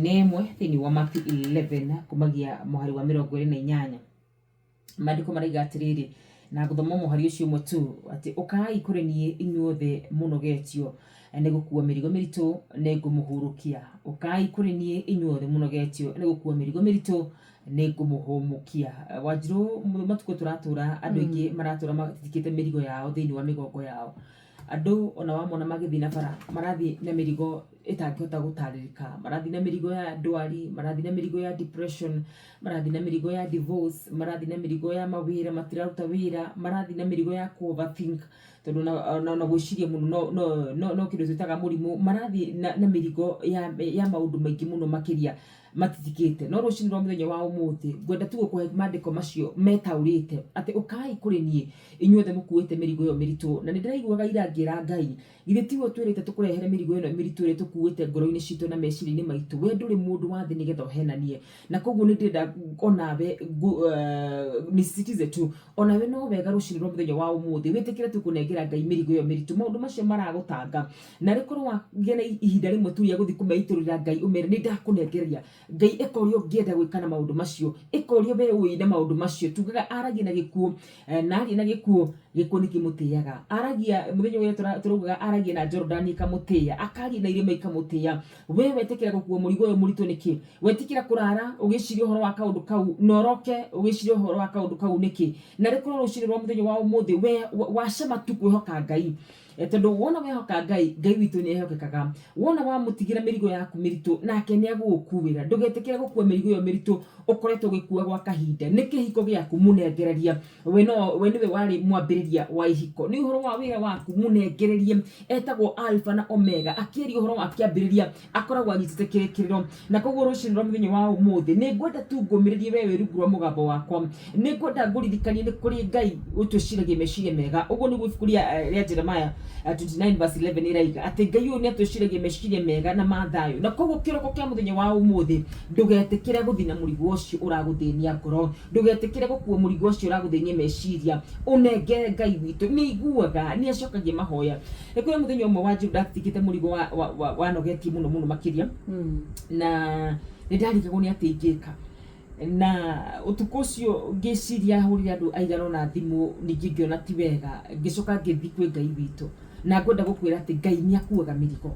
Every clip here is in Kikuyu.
Na ĩmwe thĩinĩ wa Matthew 11 kumagia mũhari wa 28, maandĩko maraiga atĩrĩrĩ, na ngũthoma mũhari ũcio ũmwe tu, atĩ ũkai kũrĩ niĩ inyuothe mũnogetio nĩ gũkua mĩrigo mĩritũ, nĩ ngũmũhurũkia. Ũkai kũrĩ niĩ inyuothe mũnogetio nĩ gũkua mĩrigo mĩritũ, nĩ ngũmũhũmũkia. Wanjirũ, matukũ tũratũra, andũ aingĩ maratũra matitikĩte mĩrigo yao thĩinĩ wa mĩgongo yao. Andũ ona wamona magĩthiĩ na bara, marathiĩ na mĩrigo ĩtangĩhota gũtarĩrĩka, marathiĩ na mĩrigo ya ndwari, marathiĩ na mĩrigo ya depression, marathiĩ na mĩrigo ya divorce, marathiĩ na mĩrigo ya mawĩra matiraruta wĩra, marathiĩ na mĩrigo ya kũ overthink, tondũ ona gwĩciria mũno no kĩndũ twĩtaga mũrimũ. Marathiĩ na mĩrigo ya maũndũ maingĩ mũno makĩria matitikĩte. No rũcinĩ rwa mũthenya wa ũmũthĩ, ngwenda tu gũkũhe maandĩko macio metaũrĩte atĩ ũkai kũrĩ niĩ inyuothe mũkuĩte mĩrigo ĩyo mĩritũ. Na nĩ ndĩraiguaga ira ngĩra Ngai, githĩ tiwe ũtwĩrĩte tũkũrehere mĩrigo ĩno mĩritũ ĩrĩa tũkuĩte ngoro-inĩ citũ na meciria-inĩ maitũ? We ndũrĩ mũndũ wa thĩ nĩgetha ũhenanie. Na koguo nĩ ndĩrenda onawe nisisitize tu, onawe no wega rũcinĩ rwa mũthenya wa ũmũthĩ wĩtĩkĩre tu kũnengera Ngai mĩrigo ĩyo mĩritũ, maũndũ macio maragũtanga. Na rĩkorwo wagĩa na ihinda rĩmwe tu rĩa gũthiĩ kũmeitũrũrĩra Ngai, ũmere nĩ ndakũnengereria Ngai, ĩka ũrĩa ũngĩenda gwĩka na maũndũ macio, ĩka ũrĩa we ũĩ na maũndũ macio. Tugaga aragia na gĩkuũ, na aria na gĩkuũ, gĩkuũ nĩ kĩmũtĩaga. Aragia mũthenya ũrĩa tũraugaga aragia na Jorodani ĩkamũtĩa, akaria na irĩma ikamũtĩa. We wetĩkĩra gũkua mũrigo ũyũ mũritũ nĩkĩ? Wetĩkĩra kũrara ũgĩciria ũhoro wa kaũndũ kau, na ũroke ũgĩciria ũhoro wa kaũndũ kau nĩkĩ? Na rĩkorwo rũcinĩ rwa mũthenya wa ũmũthĩ we wacama tu kwĩhoka Ngai. Tondũ wona wehoka Ngai, Ngai witũ nĩ ehokekaga. Wona wamũtigĩra mĩrigo yaku mĩritũ, nake nĩ agũgũkuĩra. Ndũgetĩkĩre gũkua mĩrigo ĩyo mĩritũ ũkoretwo ũgĩkua gwa kahinda. Nĩ kĩhiko gĩaku, mũnengereria. We no we nĩwe warĩ mwambĩrĩria wa ihiko. Nĩ ũhoro wa wĩra waku, mũnengererie. Etagwo Alpha na Omega. Akĩaria ũhoro wa kĩambĩrĩria, akoragwo anyitĩte kĩrĩkĩrĩro. Na koguo rũcinĩ rwa mũthenya wa ũmũthĩ, nĩ ngwenda tu ngũmĩrĩrie we wĩ rungu rwa mũgambo wakwa. Nĩ ngwenda ngũririkanie nĩ kũrĩ Ngai ũtwĩciragia meciria mega. Ũguo nĩguo ibuku rĩa Jeremiah 29 verse 11 ĩraiga, atĩ Ngai ũyũ nĩ atwĩciragia meciria mega na ma thayũ. Na koguo kĩroko kĩa mũthenya wa ũmũthĩ, ndũgetĩkĩre gũthiĩ na mũrigo ũcio ũragũthĩnia ngoro. Ndũgetĩkĩre gũkua mũrigo ũcio ũragũthĩnia meciria. Ũnengere Ngai witũ, nĩ aiguaga, nĩ acokagia mahoya. Nĩ kũrĩ mũthenya ũmwe wa Njĩru ndatitikĩte mũrigo wanogetie mũno mũno makĩria, na nĩ ndarigagwo nĩ atĩ ingĩka. Na ũtukũ ũcio ngĩciria hũrire andũ aigana ũna thimũ, ningĩ ngĩona ti wega, ngĩcoka ngĩthiĩ kwĩ Ngai witũ. Na ngwenda gũkwĩra atĩ Ngai nĩ akuaga mĩrigo.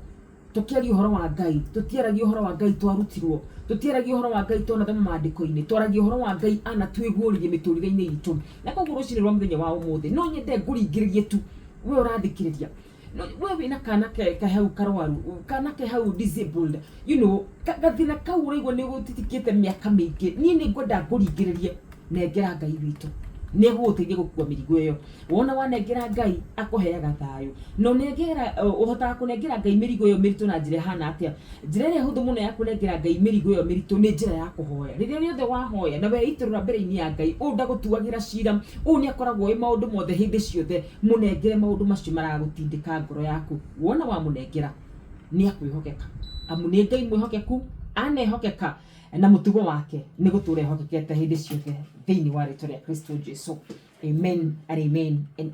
Tũkĩaria ũhoro wa Ngai, tũtiaragia ũhoro wa Ngai twarutirwo, tũtiaragia ũhoro wa Ngai twanathoma maandĩko-inĩ, twaragia ũhoro wa Ngai anatwĩguũrĩrie mĩtũrĩre-inĩ itũ. Na koguo rũcinĩ rwa mũthenya wa ũmũthĩ, no nyende ngũringĩrĩrie tu we ũrathikĩrĩria. No, we wĩna kana ke hau karwaru, kana ke hau disabled, gathĩna kau ũraigua nĩ gũtitikĩte mĩaka mĩingĩ. Niĩ nĩ ngwenda ngũringĩrĩrie, nengera Ngai witũ, nĩ egũgũteithia gũkua mĩrigo ĩyo. Wona wanengera Ngai, akũheaga thayũ. Na ũnengera, ũhotaga kũnengera Ngai mĩrigo ĩyo mĩritũ na njĩra ĩhana atĩa? Njĩra ĩrĩa hũthũ mũno ya kũnengera Ngai mĩrigo ĩyo mĩritũ nĩ njĩra ya kũhoya. Rĩrĩa rĩothe wahoya na weitũrũra mbere-inĩ ya Ngai, ũũ ndagũtuagĩra cira, ũũ nĩ akoragwo oĩ maũndũ mothe hĩndĩ ciothe. Mũnengere maũndũ macio maragũtindĩka ngoro yaku. Wona wamũnengera, nĩ akwĩhokeka, amu nĩ Ngai mwĩhokeku, anehokeka na mũtugo wake nĩ gũtũra ehokekete hĩndĩ ciothe thĩinĩ wa rĩtwa rĩa Kristo Jesu. Amen and amen and